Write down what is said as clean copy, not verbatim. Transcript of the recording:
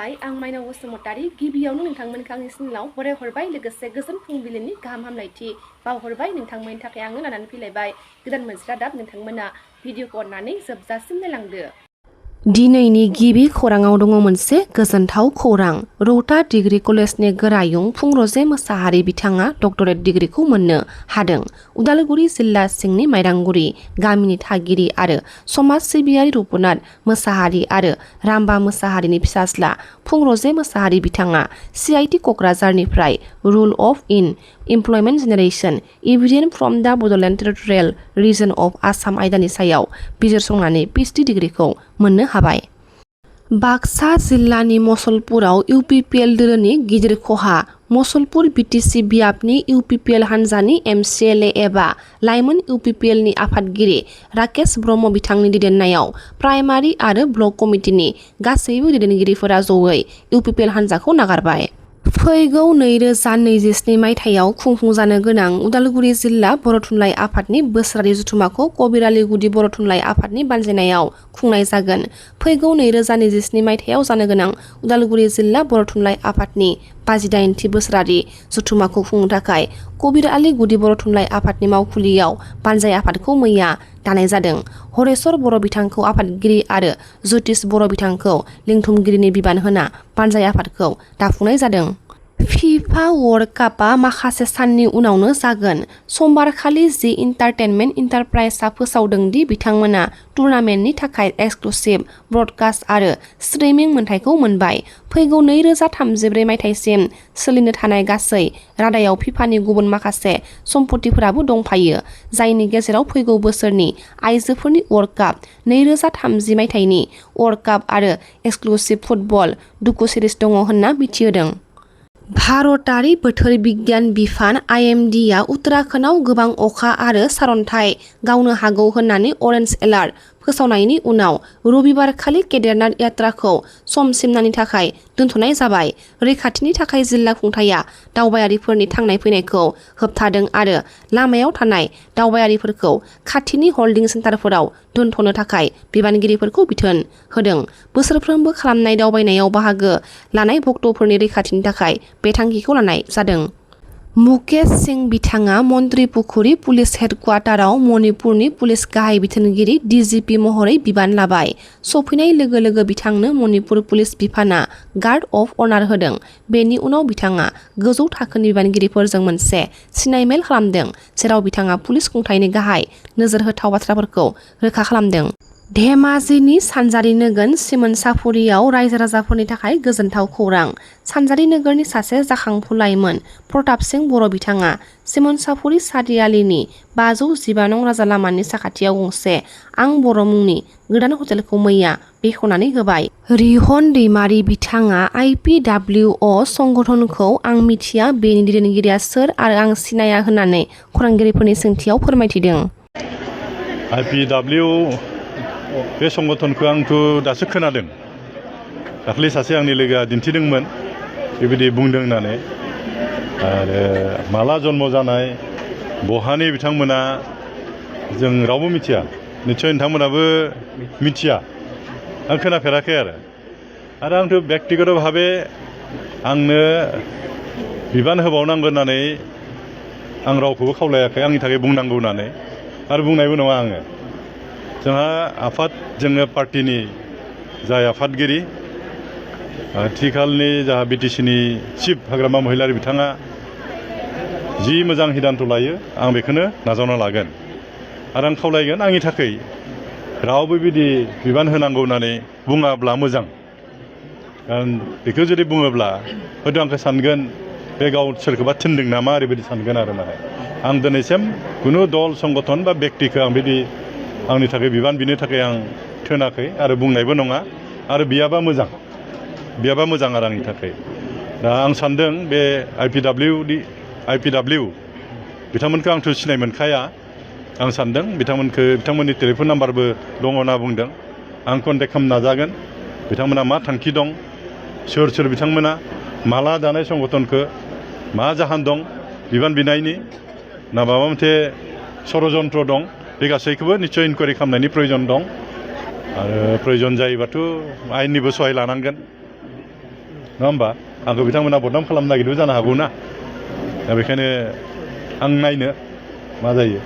खुलुमबाय आं स्माinaoBasumatari गिबियावनो नोंथांमोनखौ आंनि चेनेलाव बराय हरबाय लोगोसे गोजोन फुंबिलिनि गाहाम हामलायथि बावहरबाय नोंथांमोननि थाखाय आङो लानानै फैलायबाय गोदान मोनसे रादाब नोंथांमोना भिडिअखौ अननानै जोबजासिम नायलांदो। दिनैनि गिबि खौराङाव दङ मोनसे गोजोनथाव खौरां। रौता डिग्री कलेजनि गोरायुं फुंरजे मोसाहारि बिथाङा डक्टरेट डिग्रीखौ मोननो हादों। उदालगुरि जिल्ला सिंनि माइरांगुरि गामिनि थागिरि आरो समाज सिबियारि रुपनाथ मोसाहारि आरो रामबा मोसाहारिनि फिसाज्ला फुंरजे मोसाहारि बिथाङा CIT क'क्राझारनिफ्राय role of in employment generation evidence from the Bodoland territorial region of Assam आयदानि सायाव बिजिरसंनानै PhD डिग्रीखौ मोननो हाबाय। बाक्सा जिल्लानि मसलपुराव UPPL दोलोनि गिदिर खहा। मसलपुर BTC बियाबनि UPPL हान्जानि MCLA एबा लाइमोन UPPLनि आफादगिरि राकेश ब्रह्म बिथांनि दैदेननायाव प्राइमारि आरो ब्लक कमिटिनि गासैबो दैदेनगिरिफोरा जयै UPPL हान्जाखौ नागारबाय। फैगौ 2027 मायथाइयाव खुंफुंजानो गोनां उदालगुरि जिल्ला बर' थुनलाइ आफादनि बोसोरारि जथुम्माखौ कबिरालि गुदि बर' थुनलाइ आफादनि बानजायनायाव खुंनाय जागोन। फैगौ 2027 मायथाइयाव जानो गोनां उदालगुरि जिल्ला बर' थुनलाइ आफादनि 58थि बोसोरारि जथुम्माखौ खुंनो थाखाय कबिरालि गुदि बर' थुनलाइ आफादनि मावखुलियाव बानजाय आफादखौ मैया दानाय जादों। हरेश्वर बर' बिथांखौ आफादगिरि आरो ज्योतिष बर' बिथांखौ लिंथुमगिरिनि बिबान होना बानजाय आफादखौ दाफुंनाय जादों। फिफा वर्ल्ड कापआ माखासे साननि उनावनो जागोन। समबारखालि जि इन्टारटेनमेन्ट इन्टारप्राइजआ फोसावदों दि बिथांमोना टुर्नामेन्टनि थाखाय एक्सक्लुसिभ ब्रडकास्ट आरो स्ट्रिमिं मोनथायखौ मोनबाय। फैगौ 2034 मायथाइसिम सोलिनो थानाय गासै रादायाव फिफानि गुबुन माखासे सम्पथिफोराबो दंफायो, जायनि गेजेराव फैगौ बोसोरनि आइजोफोरनि वर्ल्ड काप, 2030 मायथाइनि वर्ल्ड काप आरो एक्सक्लुसिभ फुटबल डकु सिरिज दङ होनना मिथिहोदों। भारतारि बोथोर बिगियान बिफान IMDआ उत्तराखन्डआव गोबां अखा आरो सारन्थाइ गावनो हागौ होननानै अरेन्ज एलार्ट फोसावनायनि उनाव रबिबारखालि केदारनाथ यात्राखौ समसिमनानि थाखाय दोनथ'नाय जाबाय। रैखाथिनि थाखाय जिल्ला खुंथायआ दावबायारिफोरनि थांनाय फैनायखौ होबथादों आरो लामायाव थानाय दावबायारिफोरखौ खाथिनि हल्डिं सेन्टारफोराव दोनथ'नो थाखाय बिबानगिरिफोरखौ बिथोन होदों। बोसोरफ्रोमबो खालामनाय दावबायनायाव बाहागो लानाय भक्तफोरनि रैखाथिनि थाखाय बे थांखिखौ लानाय जादों। मुकेश सिंह बिथाङा मन्त्रिपुखुरि पुलिस हेडक्वार्टाराव मणिपुरनि पुलिस गाहाय बिथोनगिरि DGP महरै बिबान लाबाय। सफैनाय लोगो लोगो बिथांनो मणिपुर पुलिस बिफाना गार्ड अफ अनार होदों। बेनि उनाव बिथाङा गोजौ थाखोनि बिबानगिरिफोरजों मोनसे सिनायमेल खालामदों, जेराव बिथाङा पुलिस खुंथायनि गाहाय नोजोर होथाव बाथ्राफोरखौ रोखा खालामदों। धेमाजिनि सानजारि नोगोर सिमोनसाफुरियाव रायजो राजाफोरनि थाखाय गोजोनथाव खौरां। सानजारि नोगोरनि सासे जाखांफु लाइमोन प्रताप सिंह बर' बिथाङा सिमोनसाफुरि सारियालिनि 515 नं राजा लामानि साखाथियाव गंसे आं बर' मुंनि गोदान हटेलखौ मैया बेखेवनानै होबाय। रिहन दैमारि बिथाङा IPWO संगठनखौ आं मिथिया बेनि दैदेनगिरिया सोर आरो आं सिनाया होननानै खौरांगिरिफोरनि सोंथियाव फोरमायथिदों। IPWO बे संगठनखौ आंथ' दासो खोनादों। दाख्लै सासे आंनि लोगोआ दिन्थिदोंमोन बेबायदि बुंदों होननानै। आरो माला जन्म जानाय बहानि बिथांमोना जों रावबो मिथिया। निस्सय नोंथांमोनाबो मिथिया, आं खोनाफेराखै आरो आंथ' बेक्तिगत भाबे आंनो बिबान होबावनांगौ होननानै आं रावखौबो खावलायाखै आंनि थाखाय बुंनांगौ होननानै, आरो बुंनायबो नङा आङो। जोंहा आफाद, जोङो पार्टिनि जाय आफादगिरि आथिखालनि जाहा BTCनि चिफ हाग्रामा महिलारि बिथाङा जि मोजां हिदान्त लायो आं बेखौनो नाजावना लागोन। आरो आं खावलायगोन आंनि थाखाय रावबो बिदि बिबान होनांगौ होननानै बुङाब्ला मोजां। कारण बेखौ जुदि बुङोब्ला हयथ' आंखौ सानगोन बे गाव सोरखौबा थिनदों नामा ओरैबायदि सानगोन आरो माने। आं दिनैसिम खुनु दल संगठन बा बेक्तिखौ आं बिदि आंनि थाखाय बिबान बिनो थाखाय आं थोनाखै आरो बुंनायबो नङा, आरो बियाबा मोजां आरो आंनि थाखाय। दा आं सानदों बे IPW बिथांमोनखौ आंथ' सिनाय मोनखाया। आं सानदों बिथांमोननि टेलिफन नाम्बारबो दङ होनना बुंदों। आं कन्टेक्ट खालामनो नाजागोन बिथांमोना मा थांखि दं, सोर बिथांमोना, माला दानाय संगठनखौ, मा जाहोन दं बिबान बिनायनि, ना माबा मोनसे षड़यन्त्र दं, बे गासैखौबो निस्सय इनकुवारि खालामनायनि प्रयजन दं। आरो प्रयजन जायोबाथ' आयेननिबो सहाय लानांगोन। नङा होमबा आंखौ बिथांमोना बदनाम खालामनो नागिरदों जानो हागौ ना दा बेखायनो आं नायनो मा जायो